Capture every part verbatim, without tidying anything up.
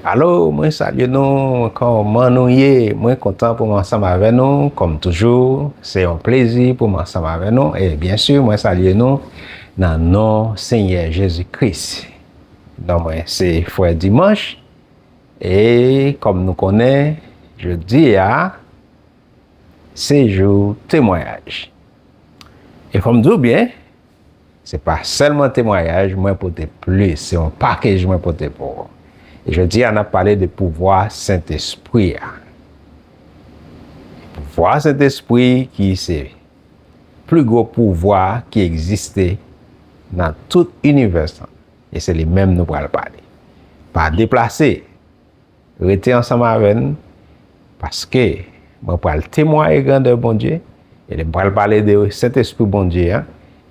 Alo, mwen salye nou, kòman nou ye? Mwen kontan pou m ansanm avè nou, kòm toujou, se yon plezi pou m ansanm avè nou, e byen si, mwen salye nou nan non Senyè Jezi Kris. Non mwen se Frè Dimanch, e kòm nou konnen, jodi a, se jou temwayaj. E fò m di w byen, se pa sèlman temwayaj mwen pote plis, se yon pakèj mwen pote pou ou. E jodi a, n ap pale de pouvwa Sentespri a. Pouvwa Sentespri ki se pli gwo pouvwa ki egziste nan tout inivès lan. E se li menm nou pral pale. Pa deplase, rete ansanm avè n, paske mwen pral temwaye grandè Bondye, e m pral pale de Sentespri Bondye a,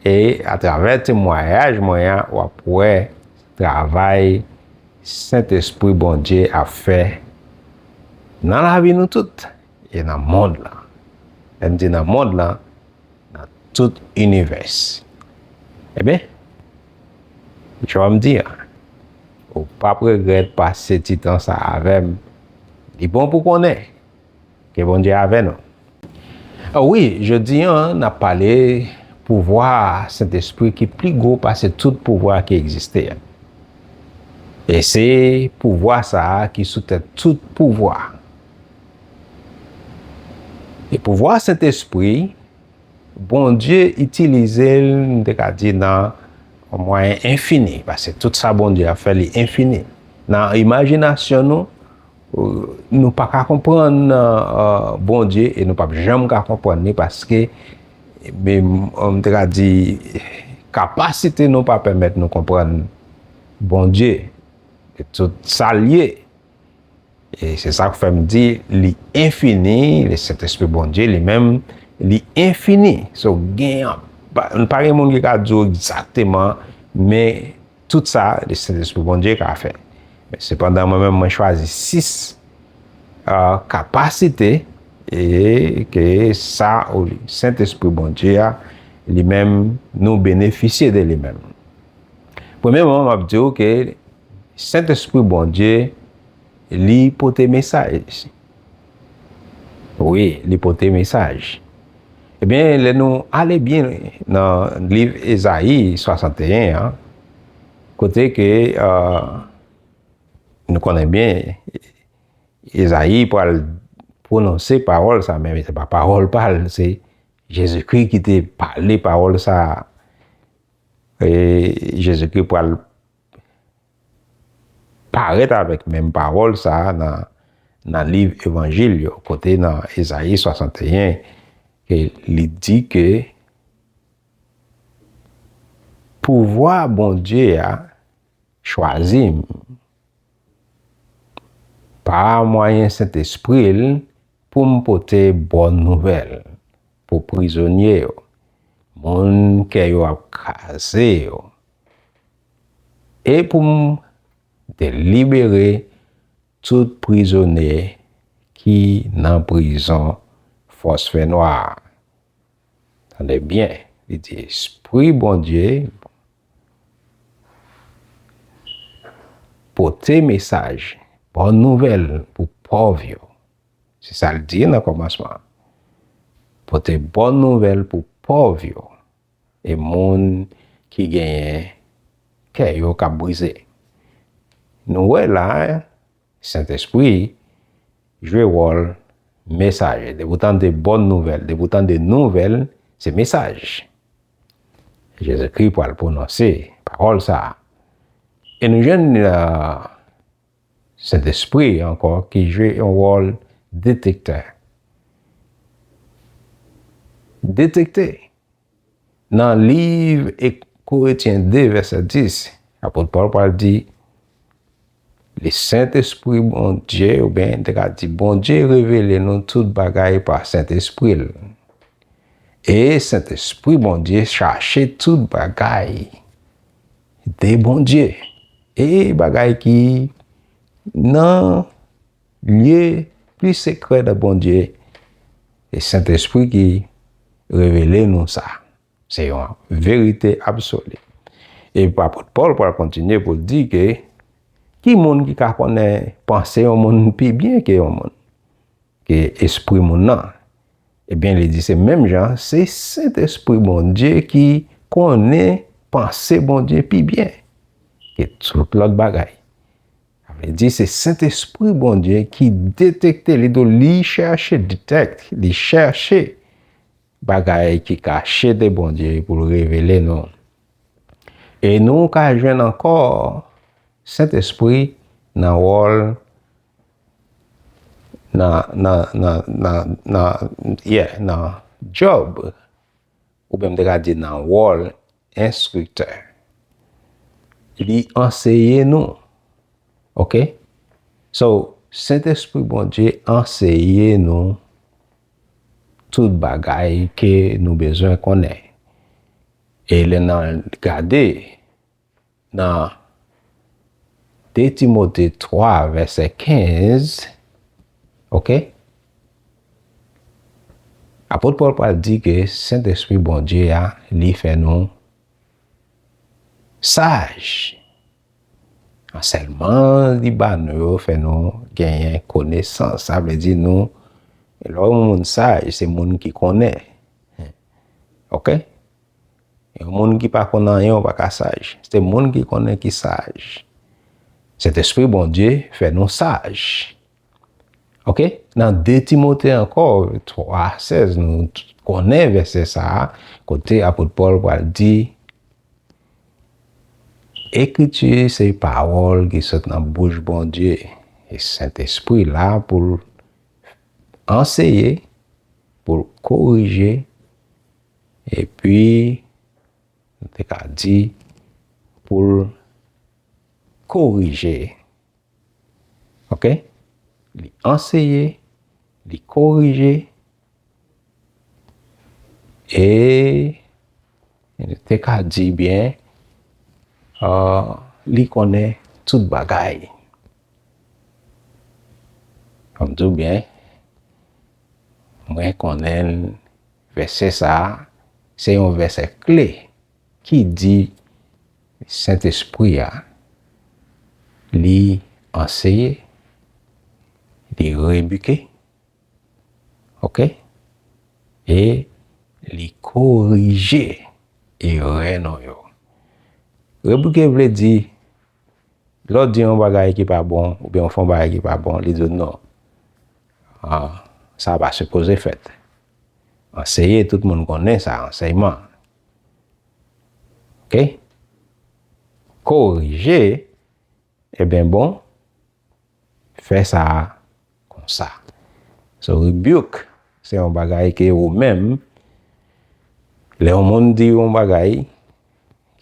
e atravè temwayaj mwen an, w ap wè travay Sentespri Bondye ap fè nan lavi nou tout, e nan mond lan. Lè m di nan mond lan, nan tout inivès. Ebyen, jan m di a, ou p ap regrèt pase ti tan sa avè m. Li bon pou konnen ke Bondye avè nou. A wi, jodi a, n ap pale pouvwa Sentespri ki pli gwo pase tout pouvwa ki egziste a. E se pouvwa sa a ki sou tèt tout pouvwa. E pouvwa Sentespri, Bondye itilize l, m te ka di, nan yon mwayen enfini, paske tout sa Bondye ap fè, li enfini. Nan imajinasyon nou, nou pa ka konprann, euh, Bondye, e nou p ap janm ka konprann li, paske, men, m te ka di, kapasite nou pa pèmèt nou konprann Bondye, e tout sa l ye. E se sa k fè m di, li enfini, le Sentespri Bondye, li menm, li enfini. So, gen, pa, pa gen moun ki ka di w egzakteman, men tout sa, le Sentespri Bondye ka fè. Men sepandan, mwen menm, mwen chwazi sis, euh, kapasite, e ke sa, ou Sentespri Bondye a, li menm, nou benefisye de li menm. Premyèman, m ap di w ke Sentespri Bondye, li pote mesaj. Wi, li pote mesaj. Ebyen, lè nou ale byen nan liv Ezayi swasanteyen an, kote ke, euh, nou konnen byen, Ezayi pral pwononse pawòl sa, men se pa pawòl pa l, se Jezikri ki te pale pawòl sa. E Jezikri pral parèt avèk menm pawòl sa a nan, nan liv Evanjil yo, kote nan Ezayi swasanteyen, ke li di ke pouvwa Bondye a chwazi m pa mwayen Sentespri l pou m pote bòn nouvèl pou prizonye yo, moun kè yo ap kraze yo, e pou m delibere tout prizonye ki nan prizon fòs fènwa a. Tande byen, li di, Espri Bondye pote mesaj, bòn nouvèl pou pòv yo. Se sa l di nan kòmansman an. Pote bòn nouvèl pou pòv yo e moun ki genyen kè yo k ap brize. Nou wè la, Sentespri jwe wòl mesaje. Depi w tande bòn nouvèl, depi w tande nouvèl, se mesaj. Jezikri pral pwononse pawòl sa a. E nou jwenn, euh, Sentespri ankò ki jwe yon wòl detektè. Detekte. Nan liv Koretyen de, vèsè dis, apot Pòl pral di, le Sentespri Bondye, oubyen te ka di, Bondye revele nou tout bagay pa Sentespri l. E Sentespri Bondye chache tout bagay de Bondye. E bagay ki nan lye pli sekrè de Bondye, e Sentespri ki revele nou sa. Se yon verite absoli. E apot Pòl pral kontinye pou l di ke Ki moun ki ka konnen panse yon moun pi byen ke yon moun, ke espri moun nan? Ebyen, li di se menm jan, se Sentespri Bondye ki konnen panse Bondye pi byen ke tout lòt bagay. Sa vle di se Sentespri Bondye ki detekte, li do, li chèche detect, li chèche bagay ki kache de Bondye pou l revele nou. E nou ka jwenn ankò Sentespri nan wòl, nan, nan, nan, nan, nan, yeah, nan Job, oubyen m te ka di nan wòl enstriktè. Li anseye nou. Oke? So, Sentespri Bondye anseye nou tout bagay ke nou bezwen konnen. E lè n al gade nan de Timote twa, vèsè kenz, oke? Apot Pòl pral di ke Sentespri Bondye a, li fè nou saj. Ansèyman li ba nou yo fè nou genyen konesans. Sa vle di nou, lè yon moun saj, se moun ki konnen. Oke? Yon moun ki pa konn anyen, ou pa ka saj. Se moun ki konnen ki saj. Sentespri Bondye fè nou saj. Oke? Nan de Timote ankò, twa sèz, nou konnen vèsè sa a, kote apot Pòl pral di, Ekriti se pawòl ki sot nan bouch Bondye, e Sentespri la pou l anseye, pou l korije, epi, nou te ka di, pou l korije. Oke? Li anseye, li korije, e te ka di byen, ah, li konnen tout bagay. An m di w byen, mwen konnen vèsè sa a, se yon vèsè kle ki di Sentespri a, li anseye, li rebike, oke? E li korije erè nou yo. Rebike vle di, lè w di yon bagay ki pa bon, oubyen w fè yon bagay ki pa bon, li di w non. Ah, sa pa sipoze fèt. Anseye, tout moun konnen sa, ansèyman. Oke? Korije, ebyen bon, fè sa konsa. So, rebuke, se yon bagay ke ou menm, lè yon moun di yon bagay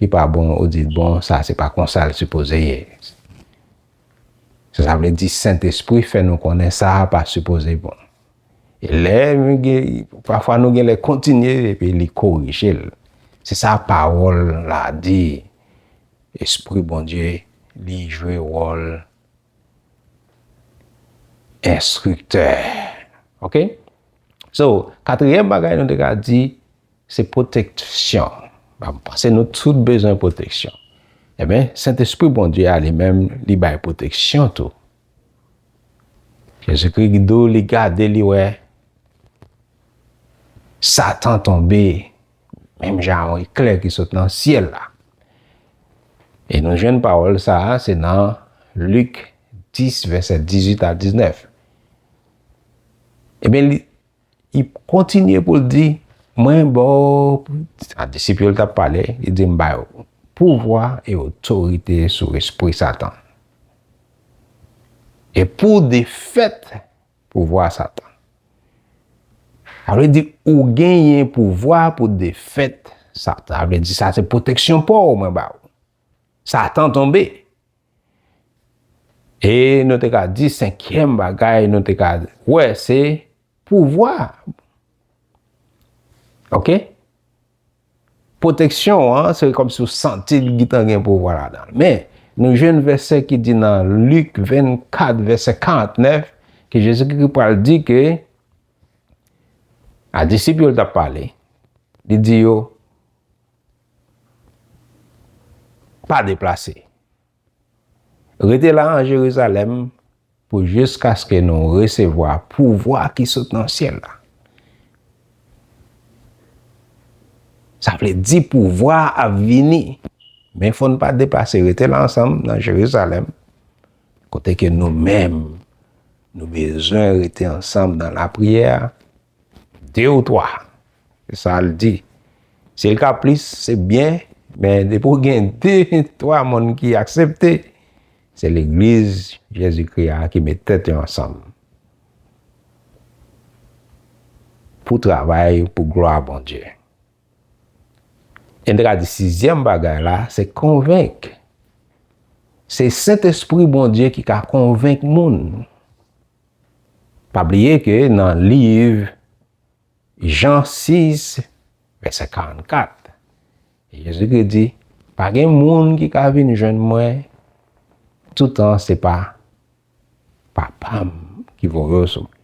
ki pa bon, ou di, bon, sa se pa konsa l sipoze ye. Sa, sa vle di Sentespri fè nou konnen sa a pa sipoze bon. E lè nou gen, pafwa nou gen lè kontinye, epi li korije l. Se sa pawòl la di. Espri Bondye, li jwe wòl enstriktè. Oke? So, katriyèm bagay nou te ka di, se pwoteksyon. Ba, m panse nou tout bezwen pwoteksyon. Ebyen, Sentespri Bondye a li menm, li bay pwoteksyon tou. Jezikri di w, li gade, li wè Satan tonbe, menm jan yon eklè ki sot nan syèl la. E nou jwenn pawòl sa a, se nan Lik dis, vèsè dizuit a diznèf. Ebyen, li, li kontinye pou l di, mwen ba w, a disip yo l t ap pale, li di, m ba w pouvwa e otorite sou espri Satan. E pou defèt pouvwa Satan. Sa vle di ou genyen pouvwa pou defèt Satan. Sa vle di sa se pwoteksyon pa w mwen ba w. Satan tonbe. E nou te ka di senkyèm bagay, nou te ka wè se pouvwa. Oke? Pwoteksyon an, se kòmsi w santi l gentan gen pouvwa ladan l. Men, nou jwenn vèsè ki di nan Lik vennkat, vèsè karantnèf, ke Jezikri pral di ke a disip yo l t ap pale, li di yo, pa deplase. Rete la an Jerizalèm pou jiskaske nou resevwa pouvwa ki sot nan syèl la. Sa vle di pouvwa ap vini. Men fò n pa deplase, rete la ansanm nan Jerizalèm, kote ke nou menm, nou bezwen rete ansanm nan lapriyè, de ou twa. Se sa l di. Si l ka plis, se byen, men depi w gen de, twa moun ki aksepte, se legliz Jezikri a ki met tèt yo ansanm pou travay pou glwa Bondye. E n te ka di sizyèm bagay la, se konvenk. Se Sentespri Bondye ki ka konvenk moun. Pa bliye ke nan liv Jan sis, vèsè karannkat, Jezikri di, pa gen moun ki ka vin jwenn mwen, toutan se pa Papa m ki voye w sou mwen.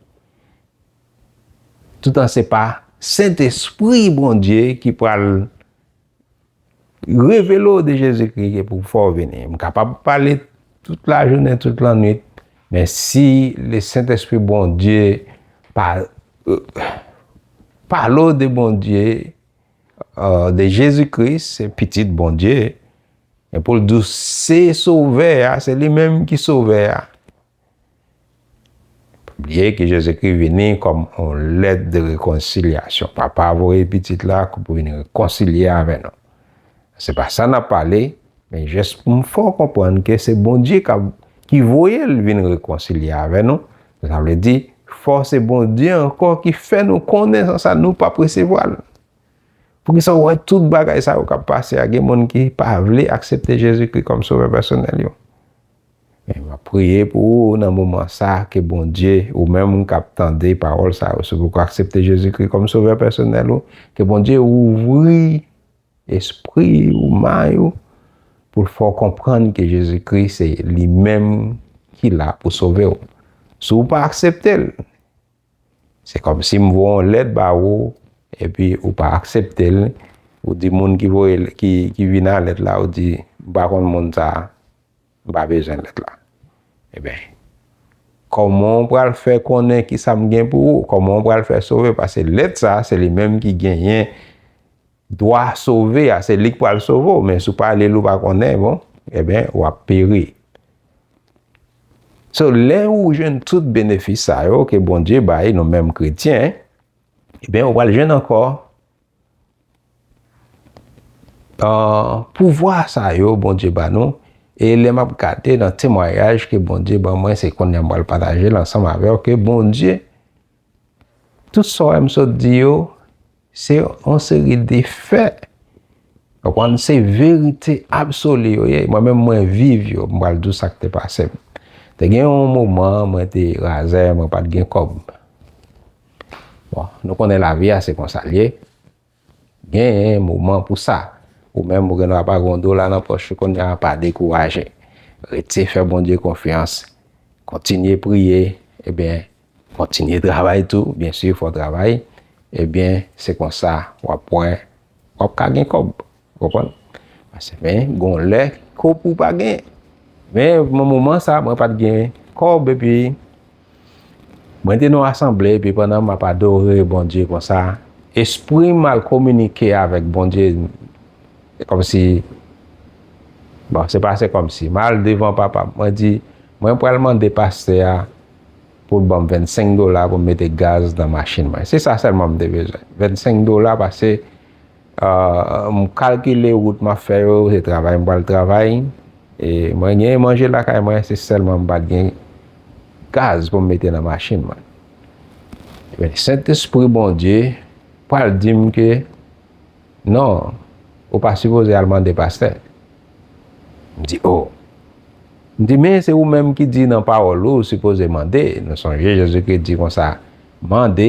Toutan se pa Sentespri Bondye ki pral revele w de Jezikri ke pou fè w vini. M kapab pale tout lajounen, tout lannwit, men si le Sentespri Bondye pa, euh, pale w de Bondye, euh, de Jezikri, se pitit Bondye, e pou l di w se Sovè a, se li menm ki Sovè a. Bliye ke Jezikri vini kòm yon lèt de rekonsilyasyon. Papa voye Pitit la pou vin rekonsilye avè nou. Se pa sa n ap pale, men jis pou m fè w konprann ke se Bondye k ap, ki voye l vin rekonsilye avè nou. Sa vle di, fò se Bondye ankò ki fè nou konnen sa, sa nou p ap resevwa l. Poukisa w wè tout bagay sa yo k ap pase a, gen moun ki pa vle aksepte Jezikri kòm Sovè pèsonèl yo? Men m ap priye pou ou nan moman sa, ke Bondye, ou menm k ap tande pawòl sa yo, si w poko aksepte Jezikri kòm Sovè pèsonèl ou, ke Bondye ouvri espri ou, may ou, pou l fè w konprann ke Jezikri se li menm ki la pou sove w. Si w pa aksepte l, se kòmsi m voye yon lèt ba ou, epi ou pa aksepte l, ou di moun ki voye l, ki, ki vin a lèt la, ou di, m pa konn moun sa a, m pa bezwen lèt la. Ebyen, kòman w pral fè konnen ki sa m gen pou ou? Kòman w pral fè sove? Paske lèt sa a, se li menm ki genyen dwa sove a, se li k pral sove w, men si w pa li l, ou pa konnen, bon, ebyen, w ap peri. So, lè ou jwenn tout benefis sa yo ke Bondye bay nou menm kretyen, ebyen, ou pral jwenn ankò, ah, pouvwa sa yo Bondye ba nou. E lè m ap gade nan temwayaj ke Bondye ban mwen, se kounye a m pral pataje l ansanm avè w, ke Bondye, tout sa w wè m sot di yo, se yon seri de fè. Ou konprann, se verite absoli yo ye. Mwen menm, mwen viv yo. M pral di w sa k te pase m. Te gen yon moman, mwen te razè, mwen pa t gen kòb. Bon, nou konnen lavi a, se konsa l ye. Gen moman pou sa. Ou menm, ou gen dwa pa gen yon dola nan pòch ou kounye a, pa dekouraje. Rete fè Bondye konfyans. Kontinye priye. Ebyen, kontinye travay tou. Byen si, fò w travay. Ebyen, se konsa w ap wè, w ap ka gen kòb. Ou konprann? Paske, men, gon lè, kòb ou pa gen. Men, nan moman sa, mwen pa t gen kòb, epi mwen te nan yon asanble, epi pandan m ap adore Bondye konsa, espri m al kominike avèk Bondye, se kòmsi, bon, se pa se kòmsi, m al devan papa m, mwen di, mwen pral mande pastè a pou l ban m vennsenk dola pou m mete gaz nan machin mwen. Se sa sèlman m te bezwen. Vennsenk dola, paske Ah, m kalkile wout m ap fè yo, se travay m pral travay. E mwen gen manje lakay mwen, se sèlman m pa t gen gaz pou m mete nan machin mwen. Ebyen, Sentespri Bondye pral di m ke, non, ou pa sipoze al mande pastè. M di, oh. M di, men se ou menm ki di nan pawòl ou, ou sipoze mande. Nou sonje Jezikri di konsa, mande,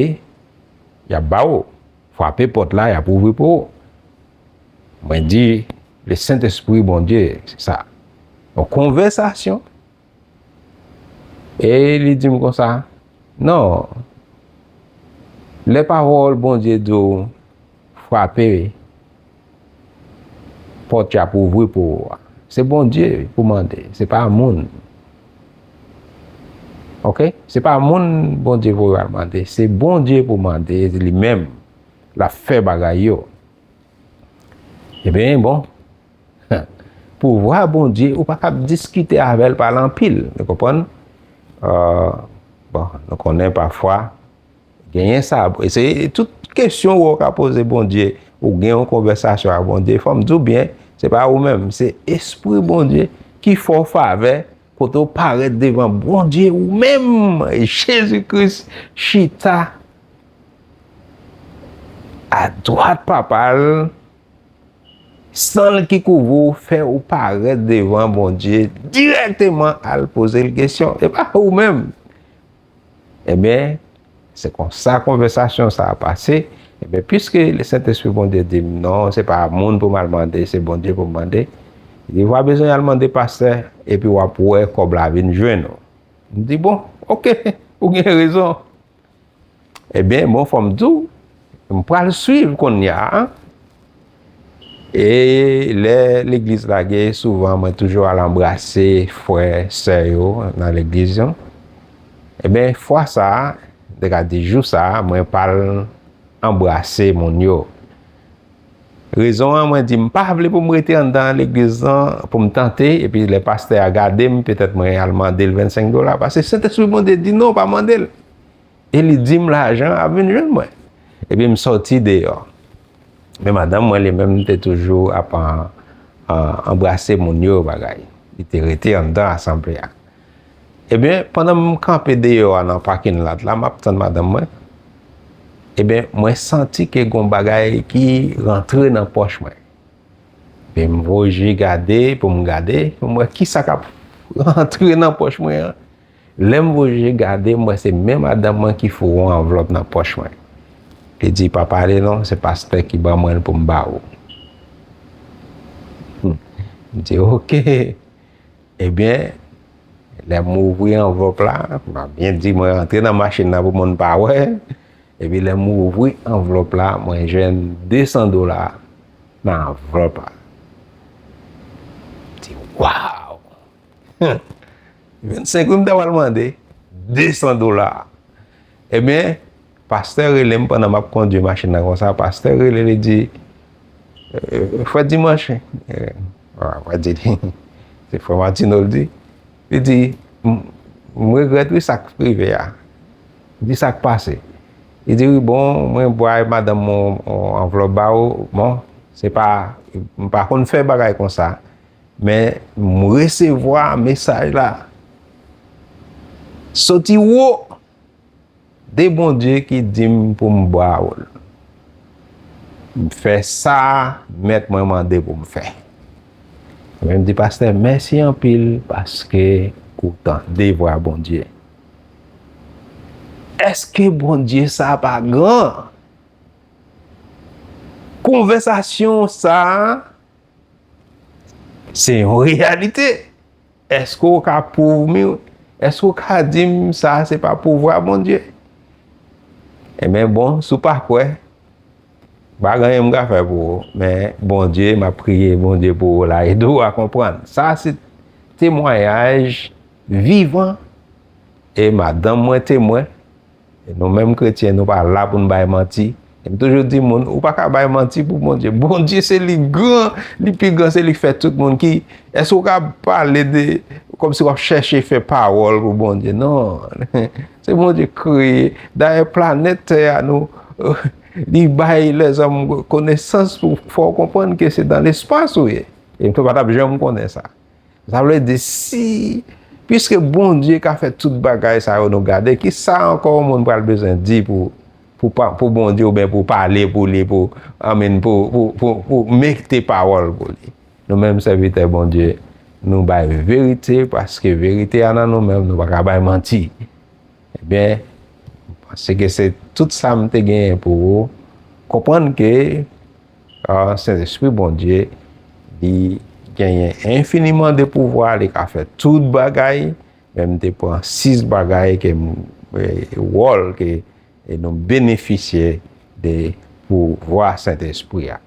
y ap ba ou. Frape pòt la, y ap ouvri pou ou. Mwen di, le Sentespri Bondye, se sa. Yon konvèsasyon. E li di m konsa, non, lè pawòl Bondye di w frape, pòt y ap ouvri pou ou a. Se Bondye pou mande, se pa moun. Oke? Se pa moun Bondye voye al mande, se Bondye pou mande li menm. L ap fè bagay yo. Ebyen, bon, pouvwa Bondye, ou pa kab diskite avè l, pale anpil. Ou konprann? Euh, bon, nou konnen pafwa, genyen sa. E se tout kesyon ou ka poze Bondye, ou gen yon konvèsasyon ak Bondye, fò m di w byen, se pa ou menm, se Espri Bondye ki fè w favè, kote w parèt devan Bondye ou menm, Jezi Kris chita adwat Papa l, san l ki kouvri w, fè ou parèt devan Bondye dirèkteman, al poze l kesyon. E pa ou menm. Ebyen, se konsa konvèsasyon sa a pase. Ebyen, piske Sentespri Bondye di m, "Non, se pa moun pou m al mande, se Bondye pou m mande." Li di, "W a bezwen al mande pastè, epi w ap wè kòb la vin jwenn ou." M di, "Bon, oke, ou gen rezon." Ebyen, bon, fò m di w, m pral swiv kounye a. E lè legliz lage, souvan mwen toujou al anbrase frè, sè yo nan legliz yo. Ebyen, fwa sa a, m te ka di jou sa a, mwen pa al anbrase moun yo. Rezon an, mwen di, m pa vle pou m rete anndan legliz lan, pou m tante, epi lè pastè a gade m, petèt mwen al mande l vennsenk dola, paske Sentespri Bondye di non, pa mande l. E li di m lajan ap vin jwenn mwen. Epi m sòti deyò. Men madanm mwen, li menm, te toujou ap an-, an-, anbrase moun yo, bagay. Li te rete anndan asanble a. Ebyen, pandan m kanpe deyò a nan pakin lat la, m ap tann madanm mwen. Ebyen, mwen santi ke gon bagay ki rantre nan pòch mwen. Epi m voye je gade, pou m gade, pou m wè kisa k ap rantre nan pòch mwen an. Lè m voye je gade, m wè se menm madanm mwen ki foure yon anvlòp nan pòch mwen. Li di, "Pa pale non, se pastè ki ban mwen l pou m ba ou." Hmm. M di, "Oke." Ebyen, lè m ouvri anvlòp la, m ap byen di, mwen rantre nan machin nan pou moun pa wè. Epi lè m ouvri anvlòp la, mwen jwenn de san dola nan anvlòp la. M di, "Waw!" Vennsenk wi m ta pral mande, de san dola. Ebyen, pastè rele m pandan m ap kondui machin nan konsa. Pastè rele, li di, "Eh, frè Dimanche." Eh, ah, frè di, se frè Martino, l di. Li di, "M, m regrèt wi sa k rive a." M di, "Sa k pase?" Li di, "Wi, bon, mwen bay madanm mwen yon anvlòp ba ou. Bon, se pa, m pa konn fè bagay konsa, men m resevwa mesaj la soti wo de Bondye ki di m pou m ba ou l. M fè sa mèt mwen mande pou m fè." Mwen m di, "Pastè, mèsi anpil paske ou tande vwa Bondye." Èske Bondye sa pa gran? Konvèsasyon sa a, se yon reyalite. Èske w ka pwouv mi-, èske w ka di m sa se pa pouvwa Bondye? Ebyen, bon, si w pa kwè, pa gen anyen m ka fè pou ou. Men Bondye, m ap priye Bondye pou ou la, ede w a konprann. Sa se temwayaj vivan, e madanm mwen temwen. E nou menm kretyen, nou pa la pou n bay manti. E m toujou di moun, ou pa ka bay manti pou Bondye. Bondye se li gran, li pi gran, se li k fè tout moun. Ki, èske w ka pale de, kòmsi w ap chèche fè pawòl pou Bondye? Non. Se Bondye k kreye. Dayè, planèt tè a, nou, li bay lèzòm konesans pou fè w konprann ke se dan lespas ou ye. E m tou pa t ap janm konnen sa. Sa vle di, si, piske Bondye ka fè tout bagay sa yo nou gade, ki sa ankò yon moun pral bezwen di pou, pou, pa- pou Bondye oubyen pou pale pou li, pou, I mean, pou, pou, pou, pou mete pawòl pou li? Nou menm sèvitè Bondye, nou bay verite, paske verite a nan nou menm, nou pa ka bay manti. Ebyen, m panse ke se tout sa m te genyen pou ou. Konprann ke, ah, Sentespri Bondye, li genyen enfiniman de pouvwa, li ka fè tout bagay, men m te pran sis bagay ke m, eh, wòl ke, eh, nou benefisye de pouvwa Sentespri a.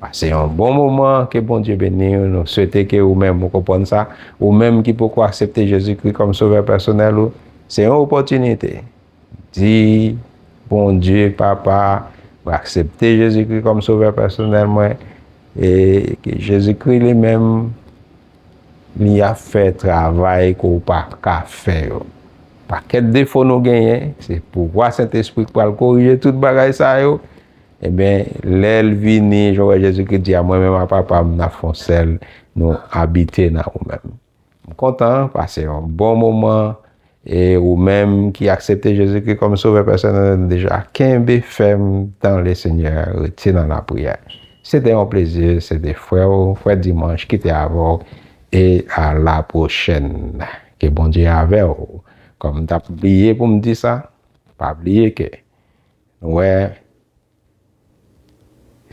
Pase yon bon moman, ke Bondye beni w. Nou swete ke ou menm ou konprann sa. Ou menm ki poko aksepte Jezikri kòm sovè pèsonèl ou, se yon opòtinite. Di, Bondye, Papa, mwen aksepte Jezikri kòm sovè pèsonèl mwen, e ke Jezikri li menm, li ap fè travay ke w pa ka fè yo. Pakèt defo nou genyen, se pouvwa Sentespri k pral korije tout bagay sa yo. Ebyen, lè l vini, jan w wè Jezikri di a, mwen menm a Papa m, n ap fè yon sèl, nou abite nan ou menm. M kontan, pase yon bon moman, e ou menm ki aksepte Jezikri kòm sovè pèsonèl deja, kenbe fèm dans le Seigneur, rete nan lapriyè. Se te yon plezi, se te frè w, frè Dimanch ki te avè w, e a la pwochèn. Ke Bondye avè w. Kòm m t ap bliye pou m di sa, pa bliye ke nou wè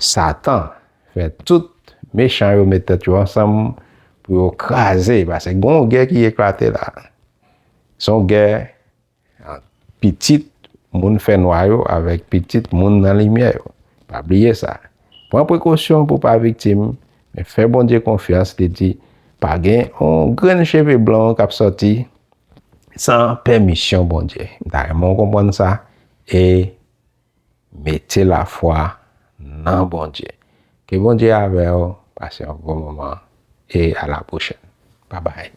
Satan fè tout mechan yo met tèt yo ansanm pou yo kraze, paske gen yon gè ki eklate la. Se yon gè ant pitit moun fènwa yo avèk pitit moun nan limyè yo. Pa bliye sa. Pran prekosyon pou pa viktim, men fè Bondye konfyans, li di, pa gen yon grenn cheve blan k ap sòti san pèmisyon Bondye. M ta renmen w konprann sa e mete lafwa nan Bondye. Ke Bondye avè w, pase yon bon moman e a la pwochèn. Babay.